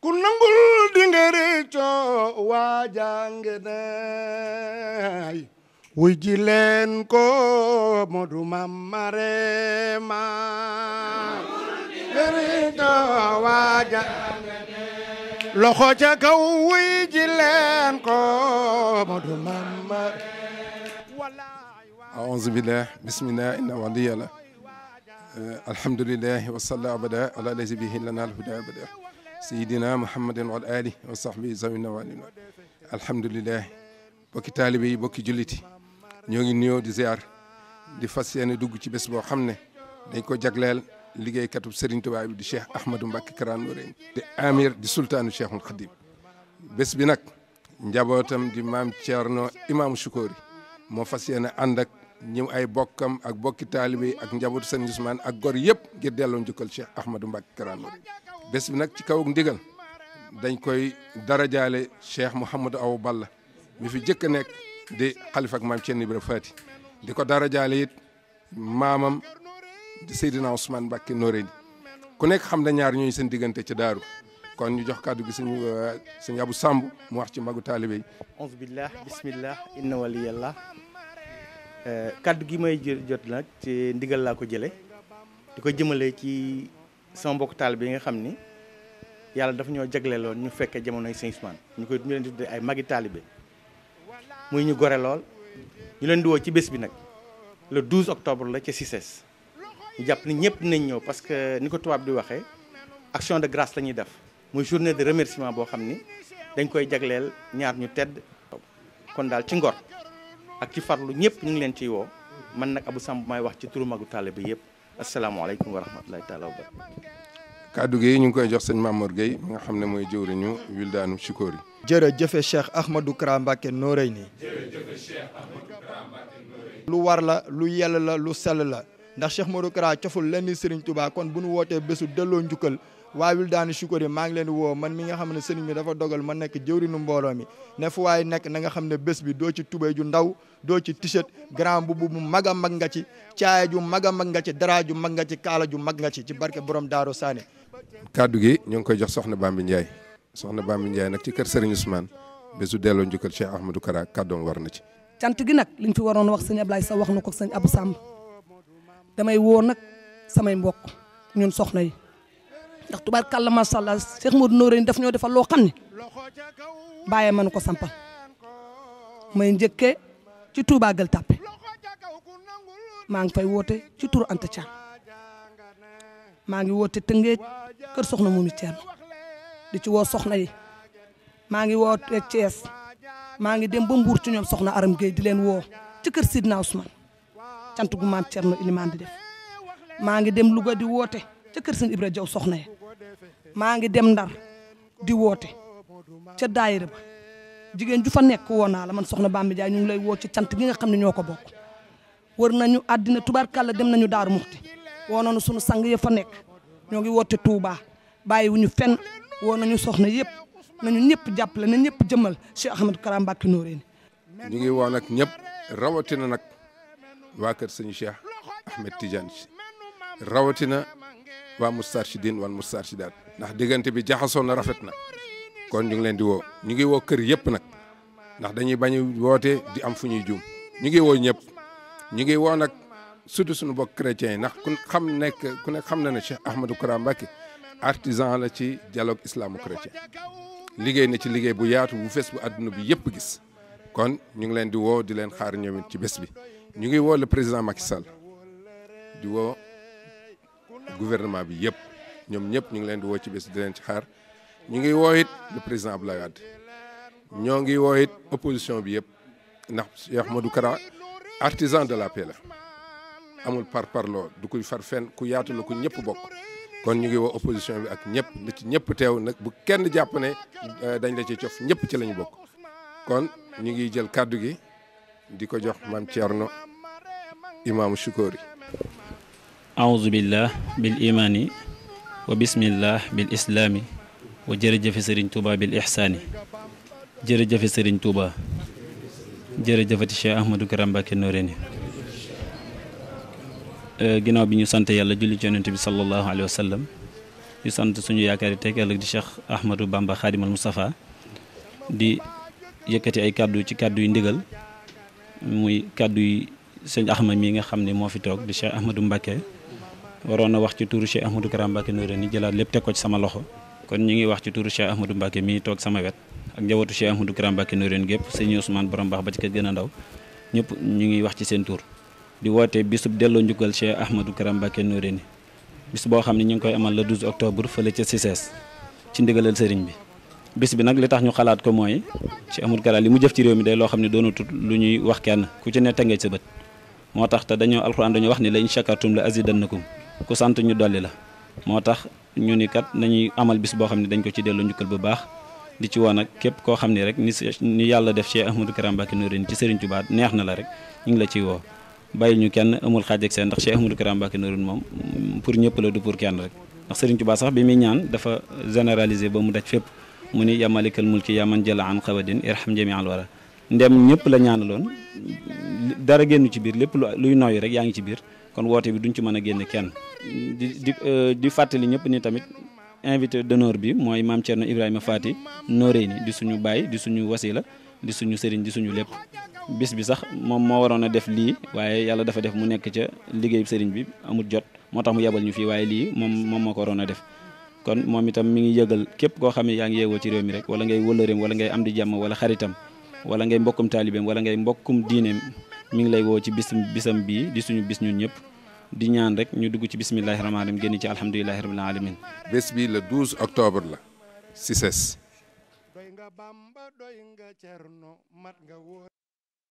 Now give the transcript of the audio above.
ku nangul di nga réccoo waa jàng nay wuy ji leen ko Modou Mame Marema réccoo waa jàng loxo ca kaw wuy ji leen ko Modou Mame Marema aouzu billah bismillah inna waliyallah alhamdulillah wa salla abada ala lazi bihi lana alhuda abada sayidina muhammadin wa alihi wa sahbihi zawina walina alhamdulillah bokki taalibe yi bokki julliti ñoo ngi nuyoo di ziar di fas yéene dugg ci bés boo xam ne dañ ko jagleel liggéeykatub Serigne Touba bi di Cheikh Ahmadou Mbacké Kara Noreyni di amir di sultaanu Cheikhul Khadim bés bi nag njabootam di maam Thierno imaamu Chukori moo fas yéene ànd ak ñëw ay bokkam ak bokki taalibe ak njabootu Serigne Ousmane ak gor yëpp ngir delloo njukkal Cheikh Ahmadou Mbacké Kara Noreyni bés bi nag ci kaw ndigal dañ koy darajaale Cheikh Mouhamadou Awa Balla mi fi jëkk a nekk di xalifa ak maam Thierno Ibra Fati di ko darajaale it maamam di Seydina Ousmane Mbacké Noreyni ku nekk xam na ñaar ñooñu seen diggante ci daaru kon ñu jox kàddu gi sëñ Abou Samb mu wax ci magu taalibe yi. auzu billah bismillah inna waliyallah kaddu gi may jot nag ci ndigal laa ko jële di ko jëmale ci sama mbokk taalibe yi nga xam ni yàlla dafa ñoo jagleeloon ñu fekkee jamonoy Sëñ Ousmane ñu leen di tuddee ay magi taalibe muy ñu gore lool ñu leen di woo ci bés bi nag le 12 octobre la ca Cissés ñu jàpp ni ñëpp dinañ ñëw parce que ni ko tubaab di waxee action de grâce la ñuy def muy journée de remerciement boo xam ni dañ koy jagleel ñaar ñu tedd kon daal ci ngor ak ci farlu ñëpp ñu ngi leen ciy woo man nag Abou Samb may wax ci turu magu taalibe yëpp asalaamaaleykum wa rahmatulahi taala wa barakatu kaddu gi ñu ngi koy jox sëñ Mamour Gueye mi nga xam ne mooy jëwriñu wildaanu Chukori. jërëjëf Cheikh Ahmadou Kara Mbacké Noreyni. lu war la lu yell la lu sell la ndax Cheikh Modou Kara coful lenn Serigne Touba kon bu nu wootee bésu delloo njukkal waa wildaanu Chukori maa ngi leen woo man mi nga xam ne Serigne bi dafa dogal ma nekk jëwriñu mbooloo mi ne fu waaye nekk na nga xam ne bés bi doo ci tubéy ju ndaw doo ci t-shirt grand bubu mu mag a mag nga ci caaya ju mag a mag nga ci dara ju mag nga ci kaala ju mag nga ci barke borom Daaru Saane. kaddu gi ñu ngi koy jox soxna Bambi Ndiaye soxna Bambi Ndiaye nag ci kër Serigne Ousmane bésu delloo njukkal Cheikh Ahmadou Kara kàddoom war na ci. cant gi nag liñ fi waroon wax sëñ Ablaye sa wax na ko sëñ Abou Samb damay woo nag samay mbokk ñun soxna yi ndax tubaarkàlla macha allah Cheikh Modou Noreyni daf ñoo defal loo xam ne bàyyee ma nu ko sampal may njëkkee ci Touba Gueule Tapée maa ngi fay woote ci turu Anta Thiam maa ngi woote Tëngéej kër soxna Momy Thierno di ci woo soxna yi maa ngi woote Thiès maa ngi dem ba Mbour ci ñoom soxna Aram Gueye di leen woo ci kër Sidna Ousmane cant gu maam Thierno Ilimane di def maa ngi dem Louga di woote ca kër sëñ Ibra Jaw soxna yi maa ngi dem Ndar di woote ca daayira ba jigéen ju fa nekk woo naa la man soxna Bambi Ndiaye ñu ngi lay woo ci cant gi nga xam ne ñoo ko bokk wër nañu àddina tubaarkàlla dem nañu Daaru Muxti woo nañu sunu sang ya fa nekk ñoo ngi woote Touba bàyyiwuñu fenn woo nañu soxna yëpp nañu ñëpp jàppale na ñëpp jëmmal Cheikh Ahmadou Kara Mbacké Noreyni. ñu ngi woo nag ñëpp rawatina nag waa kër sëñ Cheikh Ahmed Tidiane rawatina waa Moustarchidine wala Moustarchidaat ndax diggante bi jaxasoo na rafet na kon ñu ngi leen di woo ñu ngi woo kër yëpp nag ndax dañuy bañ woote di am fu ñuy juum ñu ngi woo ñëpp ñu ngi woo nag surtout suñu bokk chrétiens yi ndax ku nekk xam na ne Cheikh Ahmadou Kara Mbacké artisan la ci dialogue islamo-chrétien liggéey na ci liggéey bu yaatu bu fees bu àdduna bi yëpp gis kon ñu ngi leen di woo di leen xaar ñoom it ci bés bi ñu ngi woo le président Macky Sall di woo gouvernement bi yëpp ñoom ñëpp ñu ngi leen di woo ci bés di leen ci xaar ñu ngi woo it le président Abdoulaye Wade ñoo ngi woo it opposition bi yëpp ndax Cheikh Ahmadou Kara artisan de la paix la amul parloo du koy far fenn ku yaatu la ku ñëpp bokk kon ñu ngi woo opposition bi ak ñëpp na ci ñëpp teew nag bu kenn jàpp ne dañ la ci cof ñëpp ci la ñu bokk kon ñu ngi jël kàddu gi di ko jox maam Thierno imaamu Chukori. aouzu billah bil imani wa bismillah bil islami wa jërëjëfe Serigne Touba bil ihsani jërëjëfe Serigne Touba jërëjëfati Cheikh Ahmadou Kara Mbacké Noreyni. ginnaaw bi ñu sant yàlla julli ci yonent bi sallallahu alayhi wa sallam di sant suñu yaakaar yi tey ëllëg di Cheikh Ahmadou Bamba Khadimal Moustapha di yëkkati ay kàddu ci kàddu yu ndigal muy kàddu yi sëñ Ahmad mii nga xam ne moo fi toog di Cheikh Ahmadou Mbacké waroon na wax ci turu Cheikh Ahmadou Kara Mbacké Noreyni jëlaat lépp teg ko ci sama loxo kon ñu ngi wax ci turu Cheikh Ahmadou Mbacké mii toog sama wet ak njabootu Cheikh Ahmadou Kara Mbacké Noreyni gépp sëñ Ousmane borom baax ba ci kër gën a ndaw ñëpp ñu ngi wax ci seen tur di woote bisub delloo njukkal Cheikh Ahmadou Kara Mbacké Noreyni bis boo xam ne ñu ngi koy amal le 12 octobre fële ca Cissesse ci ndigalal sëriñ bi bis bi nag li tax ñu xalaat ko mooy Cheikh Ahmadou Kara li mu jëf ci réew mi day loo xam ne doonatut lu ñuy wax kenn ku ci ne tëngee sa bët moo tax te dañoo alxuraan dañoo wax ni la in shakartum la azidannakum ku sant ñu dolli la moo tax ñu ni kat nañuy amal bis boo xam ne dañ ko ci delloo njukkal bu baax di ci woon ak képp koo xam ne rek ni yàlla def Cheikh Ahmadou Kara Mbacké Noreyni ci Serigne Touba neex na la rek ñu ngi la ciy woo bàyyi ñu kenn amul xaaj ak seen ndax Cheikh Ahmadou Kara Mbacké Noreyni moom pour ñëpp la du pour kenn rek ndax Serigne Touba sax bi muy ñaan dafa généraliser ba mu daj fépp mu ni ya malikal mulki ya man jalla an xawadin irham jami al wara ndem ñëpp la ñaanaloon dara génn ci biir lépp luy nooyu rek yaa ngi ci biir kon woote bi duñ ci mën a génne kenn di fàttali ñëpp ni tamit invité d'honneur bi mooy maam Thierno Ibrahima Fati Noreyni di suñu baay di suñu wasila di suñu sëriñ di suñu lépp bis bi sax moom moo waroon a def lii waaye yàlla dafa def mu nekk ca liggéey sëriñ bi amul jot moo tax mu yebal ñu fii waaye lii moom moo ko waroon a def kon moom itam mi ngi yëgal képp koo xam ne yaa ngi yeewoo ci réew mi rek wala ngay wëllëreem wala ngay am di jàmm wala xaritam wala ngay mbokkum taalibeem wala ngay mbokkum diineem mi ngi lay woo ci bisam bii di suñu bis ñun ñëpp di ñaan rek ñu dugg ci bismillahi rahmaani rahim génn ci alhamdulilahi rabbil alamin bés bi le 12 octobre la Cissesse doy nga Bamba doy nga Cerno mat nga wóor